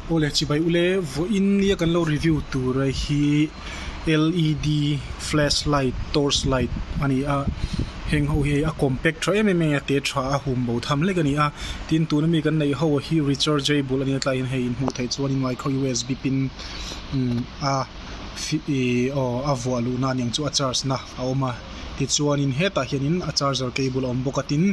Awle chibai ule vawiin nia kan lo review tur hi led flash light torch light a ni a heng ho hi hei a compact tha em em mai a te tha a hum bo tham lek a ni a tin tuna mi kan neih ho hi rechargeable a ni a tlaiah hian hei inhmuh theih chuanin micro usb pin umm a ih aw a vuah luh na aniang chu a charge na a awm a. Tichuanin hetah hianin a charger cable a awm bawk a tin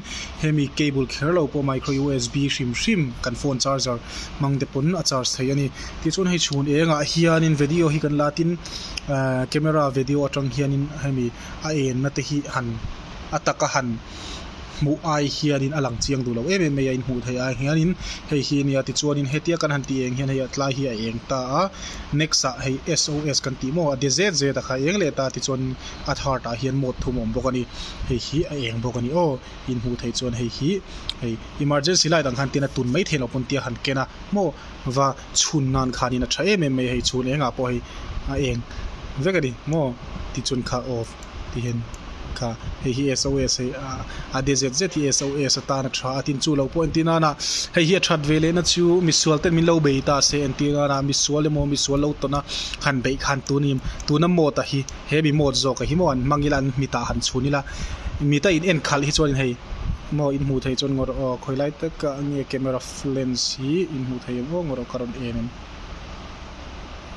hemi cable kher lo pawh micro usb hrim hrim kan phone charger hmang te pawn a charge thei a ni. Tichuan hei chhun engah hianin video hi kan la tin ahh camera video atang hianin hemi a enna te hi han a taka han hmuh ai hianin a lang chiang duh lo em em mai a inhmuh theih ai hianin hei hi a nia tichuanin hetia kan han tih eng hian hei a tlai hi a eng ta a next ah hei S_O_S kan tih maw a de zet zet a kha a eng leh ta tichuan a third ah hian mode thum a awm bawk a ni hei hi a eng bawk a ni aw inhmuh theih chuan hei hi hei emergency light ang khan tin a tun mai theih loh pawn tia han ken a maw va chhun nan khanin a tha em em mai a hei chhun engah pawh hei a eng vek a ni maw tichuan kha off ti hian kha hei hi S_O_S hei a de zet zet hi S_O_S atan a tha a tin chu lo pawh entir nana hei hi a that ve leh na chu misual ten min lo bei ta se entir nana misual emaw misual lo tawn a han beih khan tun tuna mode a hi. He mi mawt zawk a hi maw an hmang ila an mitah han chhun ila mita in en khalh hi chuan hei maw in hmuh theih chuan ngawr aw khawi lai taka nge camera lens hi in hmuh theih em aw ngawr aw ka rawn en em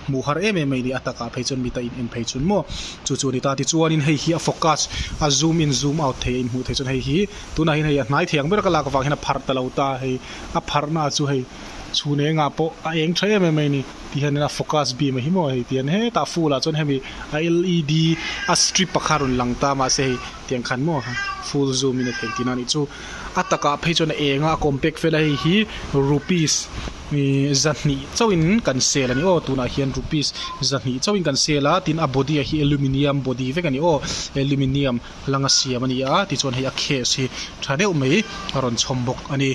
hmuh har em em mai ni a takah phei chuan mita in en phei chuan maw chu chu a ni ta tichuanin hei hi a focus a zoom in zoom out thei a in hmuh theih chuan hei hi tunah hian hei a hnai thei ang ber ka lak avang hian a pharh ta lo ta hei a pharhna chu hei chhun engah pawh a eng tha em em mai a ni. Ti hian a focus beam a hi maw hei ti hian hetah full ah chuan hemi a led a strip a kha rawn lang ta mahse hei tiang khan maw full zoom in a theih tihna a nih chu a takah phei chuan a eng a a compact vel a hei hi rupees ihh zahnih chauhin kan sale a ni aw tunah hian rupees zahnih chauhin kan sale a tin a body ah hi aluminium body vek a ni aw aluminium langa siam a ni a tichuan hei a case hi tha deuh mai a rawn chhawm bawk a ni.